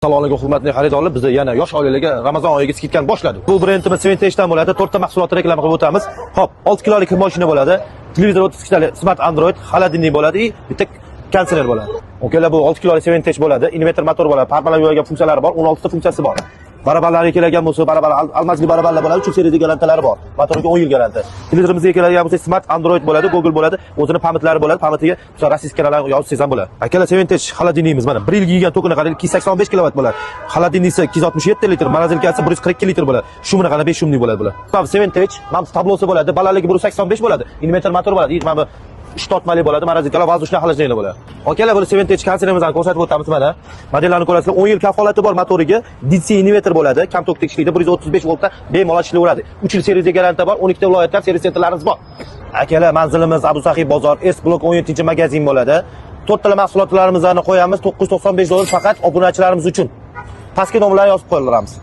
Assalomu alaykum, hurmatli xaridorlar. Biz yana yosh oilalarga Ramazon oyiga скидка ni boshladik. Bu brendimiz Seventeşdan bo'ladi. To'rtta mahsulotni reklama qilib o'tamiz. Xo'p, 6 kilolik mashina bo'ladi. Televizor 32 talik Smart Android, холодильник bo'ladi и bitta konditsioner bo'ladi. Okalar, bu 6 kilolik Seventeş bo'ladi. Inverter motor bo'ladi. Parmalar yo'lagan funksiyalari bor. 16 ta funksiyasi bor. Barabanlarga keladigan bo'lsa, baraban алмаз li barabanlar bo'ladi, 3 seriyada garantilari bor. Motoriga 10 yil garanti. Televizorimizga keladigan bo'lsa, Smart Android bo'ladi, Google bo'ladi, o'zini память lari bo'ladi. Память iga misol российский kanallarni yozsangiz ham bo'ladi. Akalar, Seventeş холодильник imiz mana 1 yil yegan tokini qarang, 285 kilovat bo'ladi. Холодильник si 267 litr, морозилка si 142 litr bo'ladi. Шум ini qarang, 5 шум li bo'ladi bular. Seventeş, mana tablosi bo'ladi, balandligi 185 bo'ladi. Inverter motor bo'ladi. Mana bu 3 tortmali bo'ladi, морозилка lar воздушный охлаждение bo'ladi. Akalar, buni Seventeş konditsionerimizni ko'rsatib o'tamiz mana. Modellarni ko'rasizlar, 10 yil kafolati bor motoriga, DC inverter bo'ladi, kam tokda ishlaydi, 135 voltda bemalol ishlayveradi. 3 yil servis garantiya bor, 12 ta viloyatda servis sentrlarimiz bor. Akalar, manzilimiz Abu Saxiy bozor, S blok 17-magazin bo'ladi. To'rttala mahsulotlarimizni qo'yamiz, 995 dollar faqat obunachilarimiz uchun. Pastga nomerlarni yozib qo'yamiz.